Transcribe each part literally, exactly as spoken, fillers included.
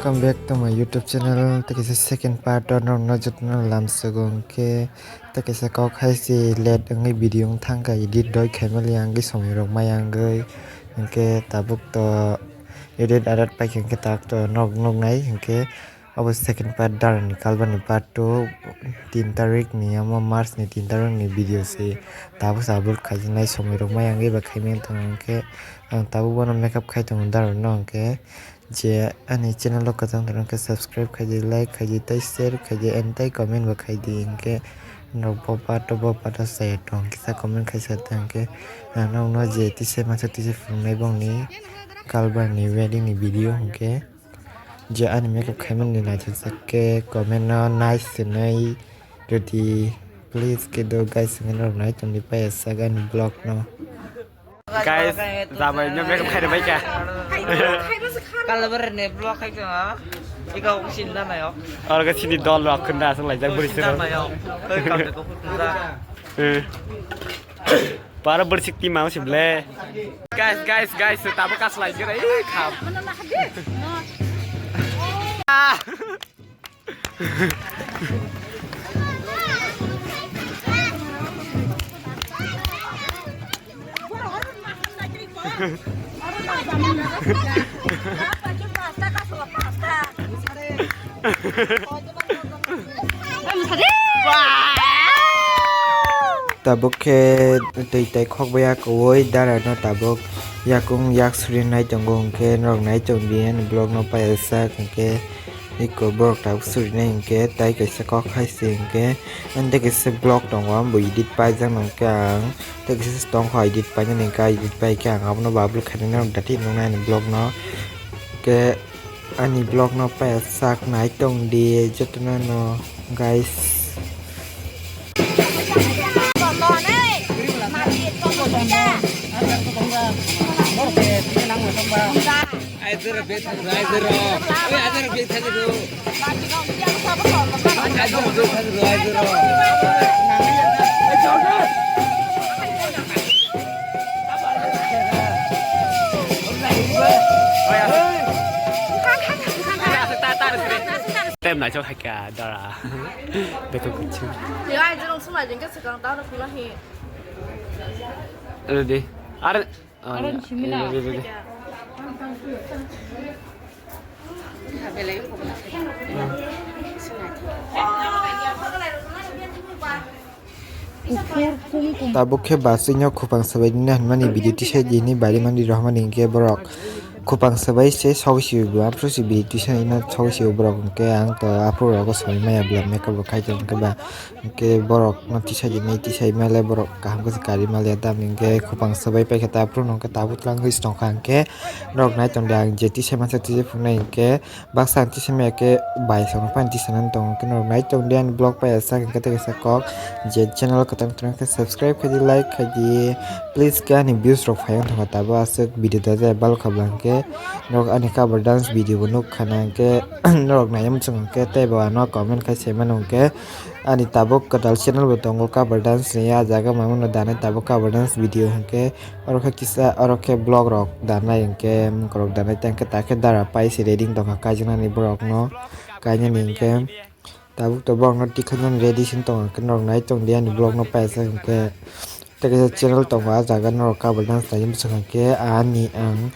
Welcome back to my YouTube channel. Tei kaisa second part o norokno jotono lamsogo hwnkhe tei kaisa kok hai se late wngwi video wng thangkha, edit doi khaimaliya hwnkhe somoi rok maya wngwi hwnkhe tabuk to edit arat paikha hwnkhe tak to nok nuknai hwnkhe abo second part Darani Kalbani part two tin tarik ni omo March ni tin tarik ni video se tabuk se upload khaijaknai somoi rok maya wngwi ba khaimani tongo hwnkhe ang tabuk bono makeup khai tongo Darano hwnkhe. Je ani channel o kwchang tongo khe subscribe khaidi, like khaidi, tei share khaidi, and tei comment bo khaidi. Hinkhe norok bo part o bo part o chaya tong kisa comment khaisa tong khe, ah, nokno je tisa masa tisa phunuknai bongni Kalbani wedding ni video hinkhe je ani makeup khaimani naithokjak khe comment no nice hinwi rwdi please khe do guys hinwi norok nai tongdi paiya sak ani vlog no. Guys, jamai no makeup khaina bai kha. Kalbar ni vlog khai kha. Ika usin da nayo. Orga sini dol rok khunda asung lai jak buri siro. Nayo. Koi kam ko khunda. Eh. Para bersik ti mau simle. Guys, guys, guys, tabuk kas lai jira. Ih, kham. Ah. Tabuk khe twi tai khokbai ya kwui dara no tabuk yakung yak suri nai tongo hwnkhe norok nai tongdi ani vlog no paisa hwnkhe eko borok tabuk suri nai hwnkhe tai kaisa kok hai se hwnkhe ani tei kaisa vlog tongo ambo edit paijak nang khe ang tei kaisa tongkha edit painani hwnkhe edit pai khe ang abono bo upload khainani norok dathi nuknai ani vlog no hwnkhe. Ani vlog no paya sak nai tong di jotono no guys. Tem naisok hai kha dara. Betul kecil. Yo, ai, jorong sung lai jeng ke sekarang tahu dah pulang hi. Ready. Are. Are di sini lah. Ready, ready. Tabuk khe bachwino khupang swbaini hinmani video tisai di hinwi bari mani rohormani hinkhe borok khupang swbai se sogwi sibwi bo aphuru se video tisai no sogwi sibwi borok hinkhe ang to aphuru rogo swbai maya bwla makeup bo khai tong hinkhe ba hinkhe borok no tisai di hinwi tisai male borok kaham khe se kari maliya tamni hinkhe khupang swbai paikha ta aphuru no hinkhe tabuk twlang khe se tongkha hinkhe norok nai tong di ang je tisai masa tisai phunuknai hinkhe. Baksa ang tisima ya khe bai song phani tisanani tongo khe norok nai tong di ani vlog pai sak hwnkhe tei kaisa kok je channel kwtal kwtal khe subscribe khai di like khai di please khe ani views rok phai wng thangkha tabuk aswk video da jaya balo kha bwla hwnkhe norok ani cover dance video bo nuk khana hwnkhe norok nai muchung hwnkhe tei bo ano comment khai se mano hwnkhe ani tabuk kwtal channel bo tongo cover dance ni a jaga mangno danai tabuk cover dance video hwnkhe. Oro khe kisa, oro khe vlog rok danai hinkhe, mwkhwrok danai tei hinkhe takhe dara pai se ready wng tongkha kaijaknani borokno kainani hinkhe. Tabuk to borokno tikhainani ready se wng tongkha hinkhe norok nai tongdi ani vlog no paisa hinkhe. Tei kaisa channel tongo ah jaga norok cover dance nai bwswk hinkhe ani ang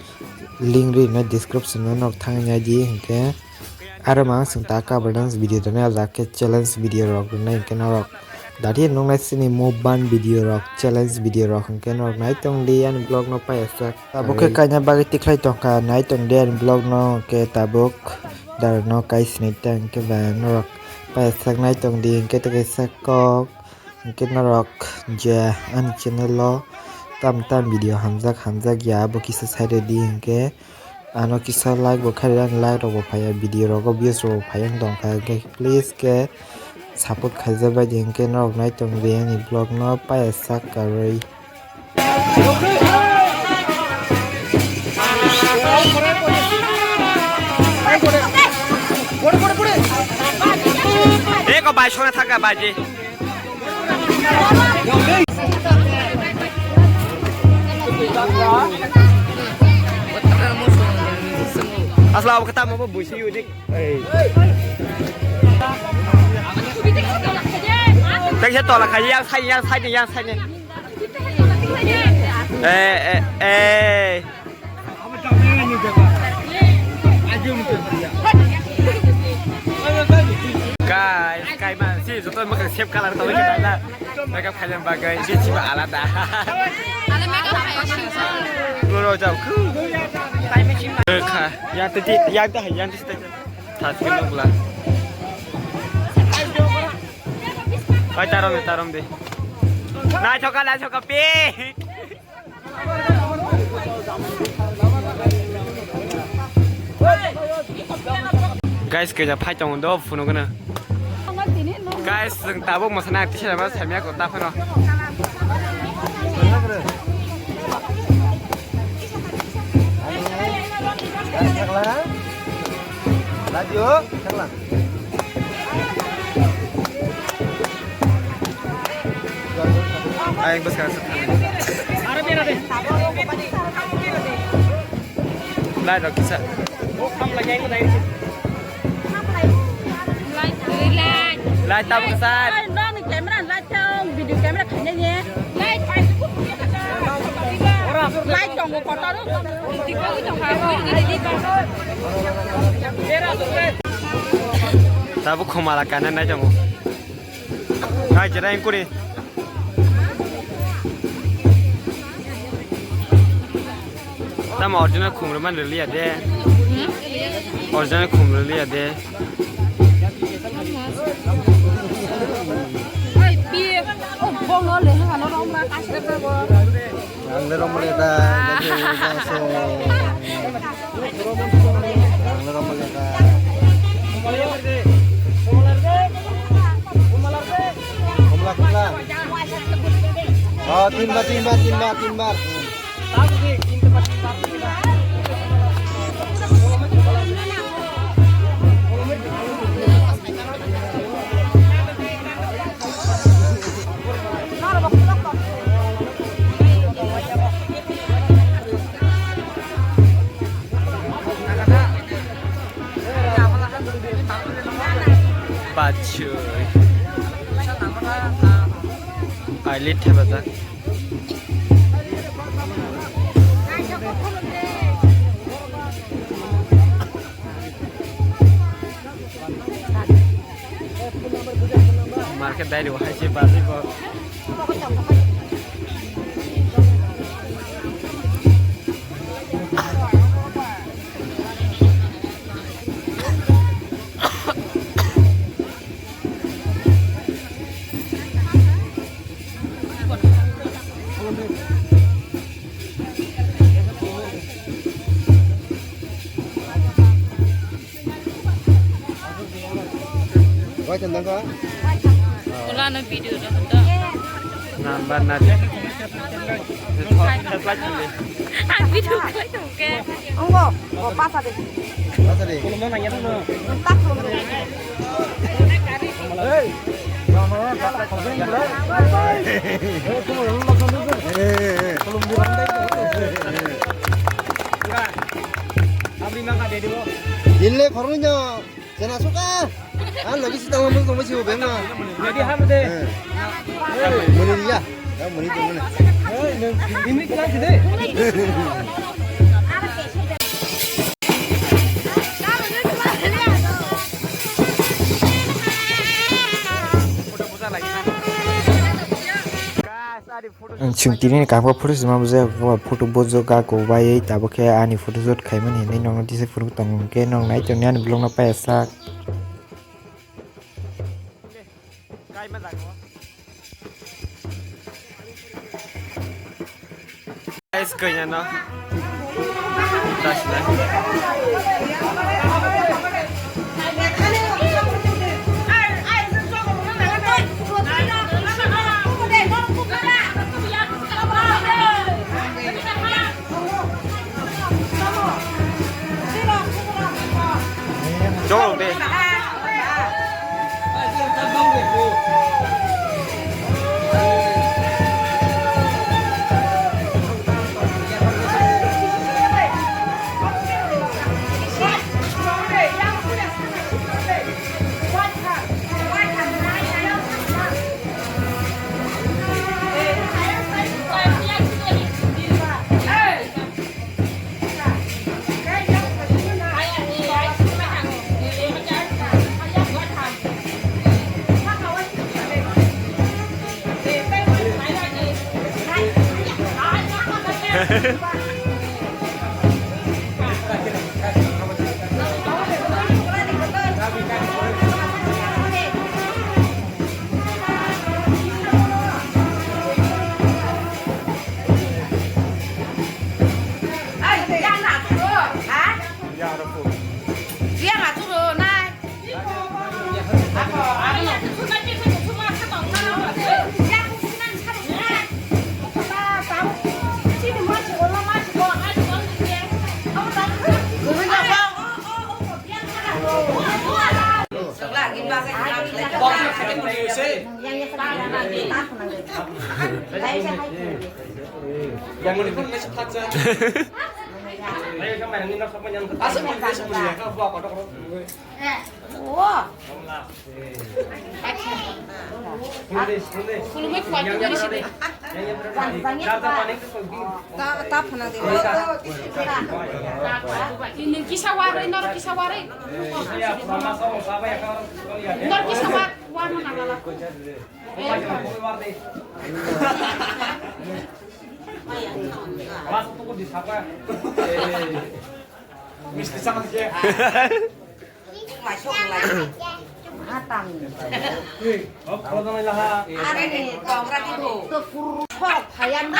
link rinai description o norok thangwi naidi hinkhe. Aro mang chwng ta cover dance video rwnai o jaga khe challenge video rok rwnai hinkhe norok. Dathi nuknai chini mukbang video rok, challenge video rok hinkhe norok nai tong di ani vlog no paiya sak. Tabuk khe kaina bagwi tikhlai tongkha, nai tong di ani vlog no hinkhe tabuk dara no kai sinai ta hinkhe ba norok paiya sak nai tong di hinkhe tei kaisa kok hinkhe norok je ani channel o tam tam video hamjak hamjak ya abo kisa sai rwdi hinkhe. Ano kisa like bo khairok, ani like rok bo phaiya, video rogo views rok bo phaiya wng tongkha, hwnkhe please khe support khaijak bai di, hwnkhe norok nai tong di ani vlog no paiya sak karwi. Eko bai sona thaka baji. Pula kata mo bo busi udik. Ei. Tengsa tola khai yang sai yang sai yang sai. Eh eh eh. Guys, kai ma si joto mo same color to kita na. Makeup khaina bagwi je chiba alada. Ale makeup khayo sing. Goro jao khu. Kha. Ya tete ya ta ya tete. Thas ke nukla. Oi tarom de tarom de. Na choka na choka pe. Guys, kaya phai tongo do phunukno. Guys, chwng tabuk mosa nai tisa ba samya ko ta phano. Radio, thangla. Ayang bwskang aswk thangwi. Light rok kisa. Light tabuk kisa. Camera light tong, video camera khainai ni. Light tongo kotor. Tabuk khumala kana nai tongo. Hai jera ingkuri. Tamo original khumrwmani rwliya de. Original khumrwliya de. Oi, pi. Oh, bongo le, hano romra kasre bo. Ang le romra da, da, da, so. Ang le romra da. Komla, komla. Oh, tin bar, tin bar, tin bar, tin bar. Pachoi. Eyelid thepajak. Market dai rw hai se bazar bo. Wai tong nang kha? Wala no video do to. Number na. Ang video khlai tong khe. Ongo, o pasa de. Pasa de. Tak. Hey. Dile khoroknwi no chena suka. Ah, lagi si tangan dulu, kamu sih, bengma. Jadi ham de. Muni dia. Ya, muni tu mana? Ini kelas de. Chwng tini ni kabo photo sima bujak, photo bujak ga ko bai, tabuk khe ani photo shoot khaimani hinwi nokno tisa phuru tongo, hwnkhe nok nai tongni ani vlog no paiya sak. Guys, kanya no. Cholo de. Nwng kisa warwi, norok kisa warwi. Norok kisa wa-, warwi nang lala. Misti sama se.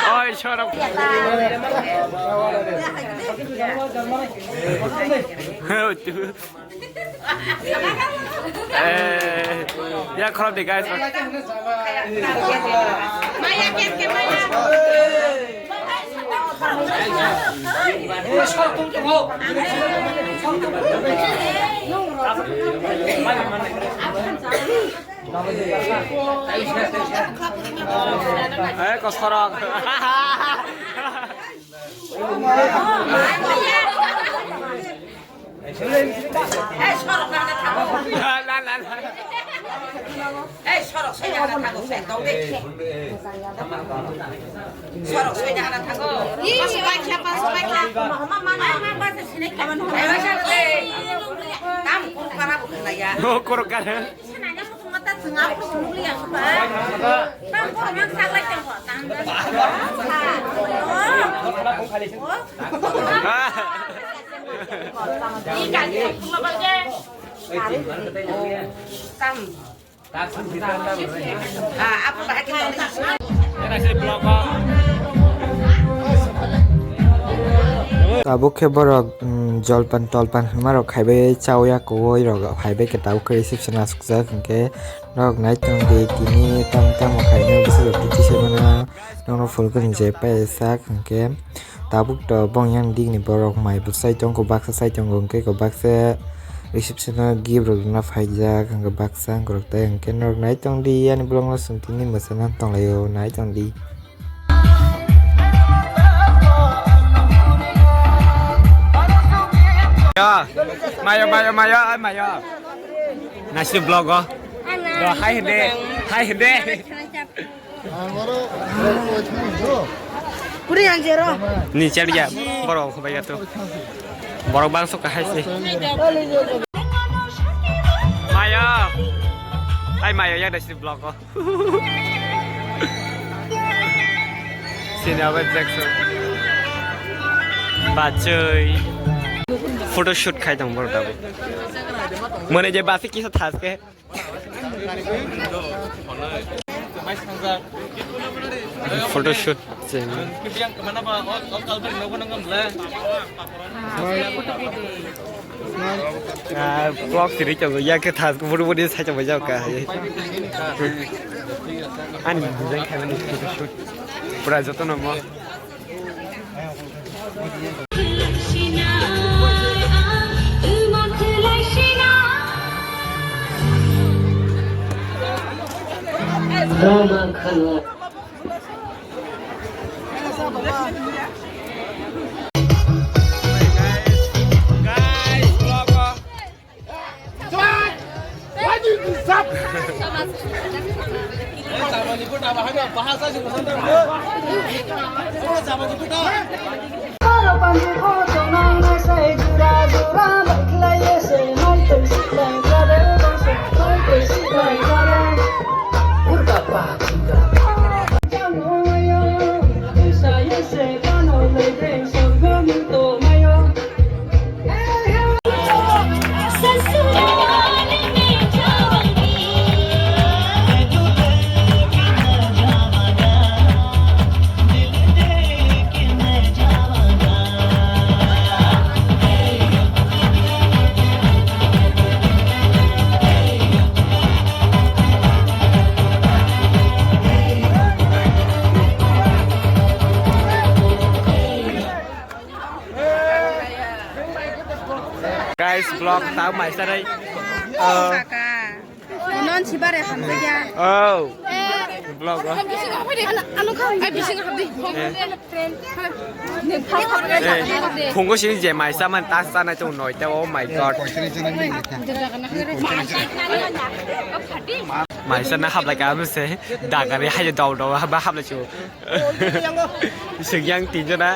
Oi, sorok. Eh, ya, khorok de, guys. Eh, kosorok. Ei, sorok nang na thango. La, la, la, la. Ei, sorok soi nang na thango, soi tong de. Sorok soi nang na thango. Ih, paso bai kha, paso bai kha. Ai, ma sa de. Tam kur para bu na ya. Oh, kur kara. Tabuk khe borok, mm, jolpan tolpan hwnmarok khaibai chaui ya, kwrwi rok haibai khe tabuk khe reception asukjak, hinkhe norok nai tong di tini tamo tamo khainai bwsajwk twi twi se mano, norok phul khe je pai sak hinkhe tabuk to bong yang digni borok mai bwsai tong kho baksa sai tongo, hinkhe kho baksa reception o gift rok rwna phaijak, hinkhe baksa hinkhe norok nai tong di ani vlog no chwng tini mwchangma tong laio, nai tong di. Ya. Mayo, mayo, mayo, ai mayo. Nasi vlog o. Do, hai hinde. Hai hinde. Kuri yang jero. Ni char ya. Borok khubai ya tu. Borok bang sok hai si. Mayo. Ai mayo ya nasi vlog o. Sini abar Jackson. Bachoi. Photoshoot khai tong borok tabuk. Mane je basi kisa thaske. Photoshoot. Ah, vlog siri chongo, ya ke thas, buru buru sai chongo, jao ka. Ani design khaimani photoshoot. Pura joto no mo. Rama khala. Vlog tao mai sarai. Oh. Kaka. Non si bare hamjakya. Oh. Vlog o. Ano, ano kha. Ai, bisingo habdi. Eh. Eh, phungo sini je maisa man tas sana chung noi te, oh my God. Maisa na hablai ka amse dagari hayo dau dau haba hablai chu. Sing yang tinjana.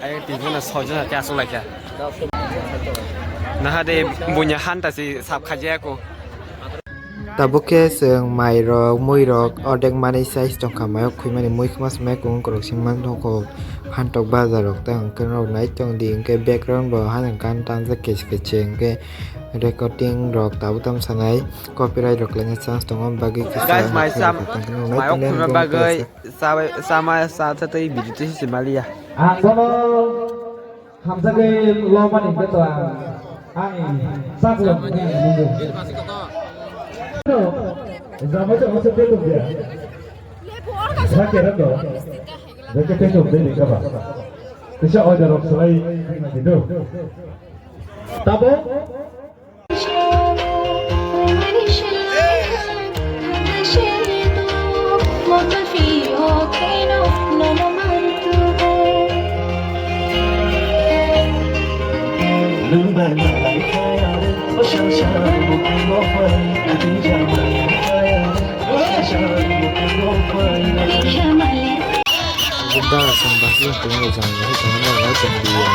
Ayang tinjana sojana kya sulai kya. Naha de bunya hanta si sap khaje ko. Tabuk khe chwng mairok, muirok ordek manwi size tongkha, mayok khwimani mui khma se maya kung kwrwk singma nokho phantok bazar rok tei hwnkhe norok nai tongdi, hwnkhe background bo hanang kan tanjak khe se khe hwnkhe recording rok tabuk tamo sanai copyright rok laina chance tongo, bagwi kisa Guys, mai sam-, mayok khwima bagwi. Chabai, chama, cha, cha, tei bidi twi si maliya. Ang bono hamjagwi lobani beto ang, ang chaklong ni ang nungo. Jamai jamai se beto dia. Sa kera do. Beke beto de ni kaba. Kisa order rok salai ni do. Tabo. Buddha asam basi yang punya jang ini jangan yang lain yang dia.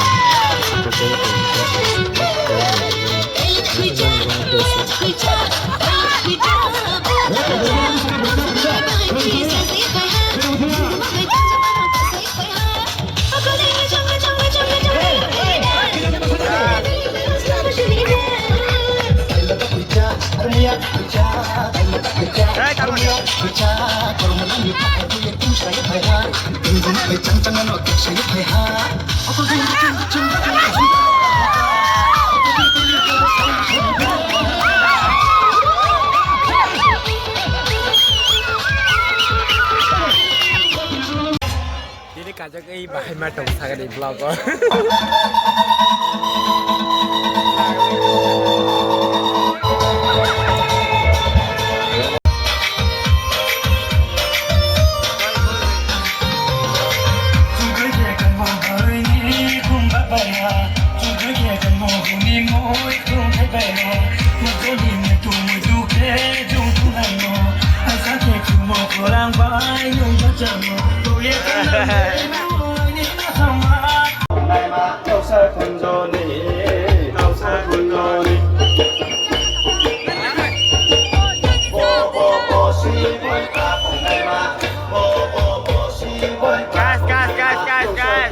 Tini kajak ei bahai ma tong sagani vlog o. Gas, gas, gas, gas, gas.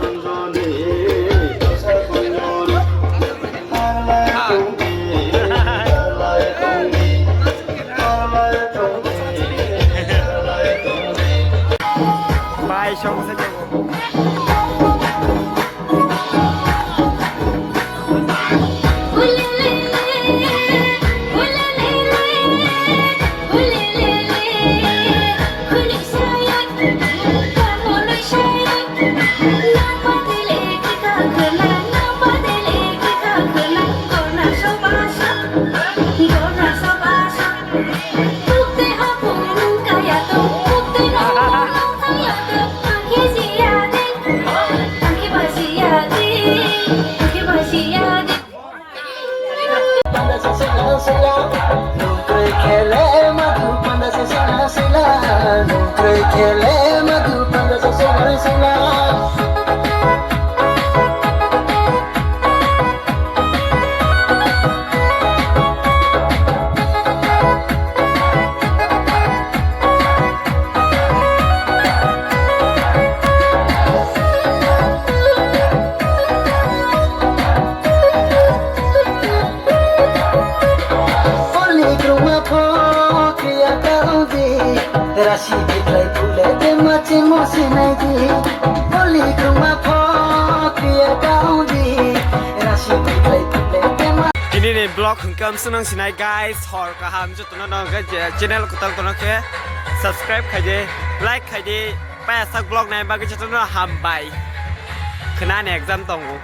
Bai, song sa. Rasi biklai pule de machi mosi nai di. Boli kruma pho kriya kaudi. Rasi biklai pule de ma- Tini ni vlog hwnkhe amswnang sinai guys, hor kaham jotono no hwnkhe je channel kwtal tono khe subscribe khaidi, like khaidi, payasak vlog nai bagwi jotono hambai. Khwnani exam tongo.